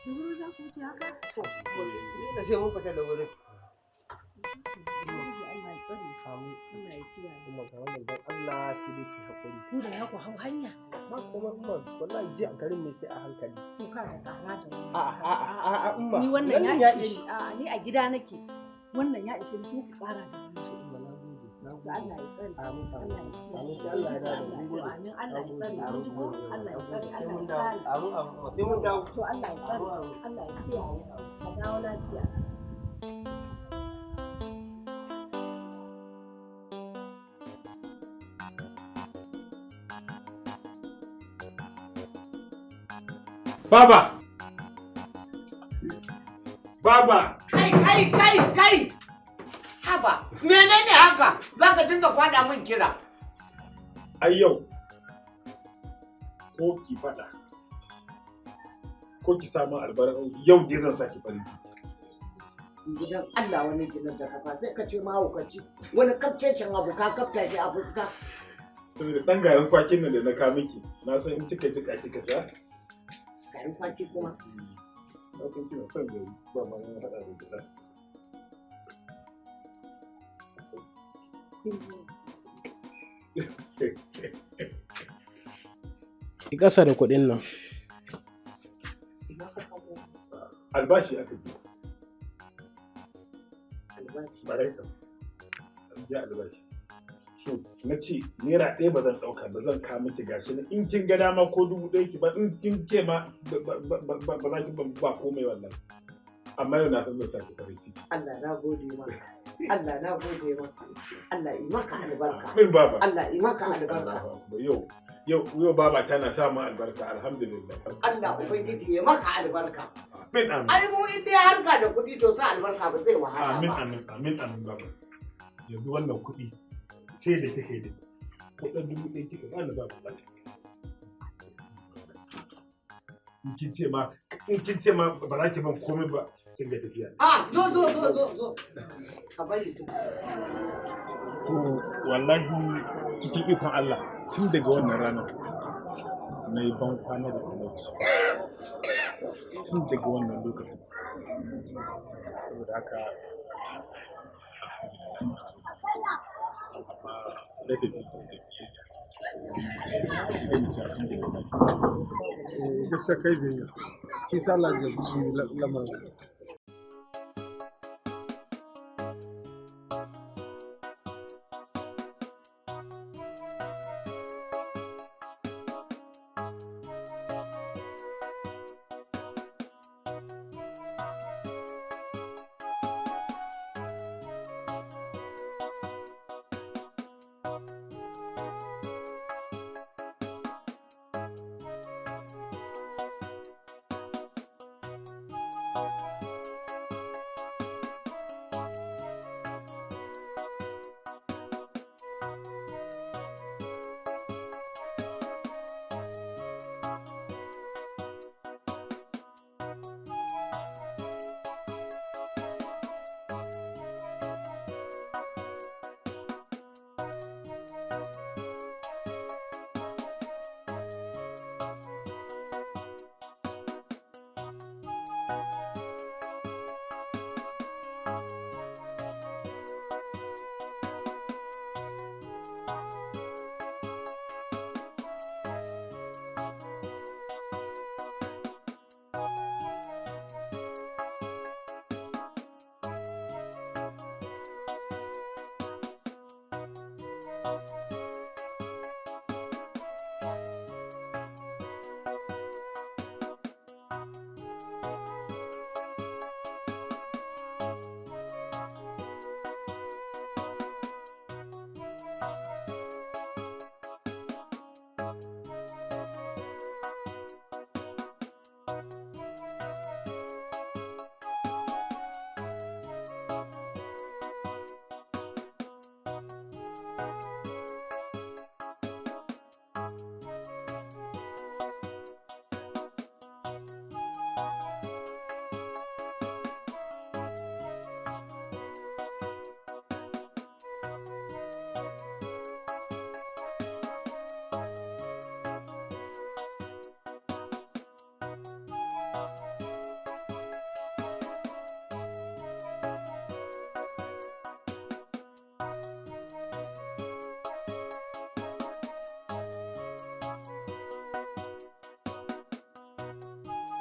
Da wuri za ku wuce haka? Dole sai mun fita da wuri. Ubangiji Allah ya tsare. Amin. Allah ya kiyaye. Umma ga wannan dan Allah sai dai ki haƙuri. Ku da ya ku hau hanya. Ba komai Umma, wallahi ji a garin ne sai a hankali. To ka da ƙara da wannan. A'a a'a a'a Umma. Ni wannan ya ishe ni. A'a ni a gida nake. Wannan ya ishe ni ku ƙara da wannan. Umma na gode. Na To gode. Allah ya tsare. Amin Allah amin. ya kiyaye. Amin sai Allah ya dawo. Mun gode. Amin Allah ya tsare. Mun ji ko? Allah ya tsare. Sai Allah mun ya dawo. kare. Amin amin. Sai mun dawo. To Allah ya tsare. Allah ya kiyaye. A dawo lafiya. Baba! Baba! Kai kai kai kai! Haba, menene haka? Za ka dinga kwada min kira. Ai yau, ko ki faɗa, ko ki samu albarka, yau dai zan saki farin ciki. Gidan Allah wani gidan da kasa sai ka ce mahaukaci wani kafcecen abu ka kafta shi a fuska. Saboda ɗan garin kwakin nan da na kawo miki, na san in kika jika kika sha. Garin kwaki kuma. Na san kina son gari, ba ma na haɗa da gyaɗa. Ki ƙasa da kuɗin nan. Albashi aka biya. Albashi. Barai kam. An biya albashi. So, na ce naira ɗaya ba zan ɗauka ba zan kawo miki gashi nan in kin ga dama ko 1000 ki ba in kin ce ma ba za ki ba komai wallahi. Amma yau na san zan saki farin ciki. Allah na gode ma. Allah na gode ma. Allah yi maka albarka. Amin baba. Allah yi maka albarka. Allahu akbar. Yau yau yau baba tana sa mun albarka alhamdulillah. Allah ubangiji ya maka albarka. Amin amin. Ai mu in dai harka da kuɗi to sa albarka ba zai wahala Amin ba. amin amin amin baba. Yanzu wannan kuɗi sai da kika yi da kuɗin 1000 kika bani ba matsala. In kin ce ma in kin ce ma ba za ki ban komai ba kin ga tafiya. Ah, zo zo zo zo zo. Ka bari to. To wallahi cikin ikon Allah tun daga wannan ranar na yi ban kwana da talauci. Tun daga wannan lokacin. Saboda haka alhamdulillah amma ladabi da biyayya. Sai mu ce alhamdulillah. Gaskiya kai biyayya. Shi sa Allah ya jarabci lamarin.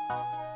Thank you.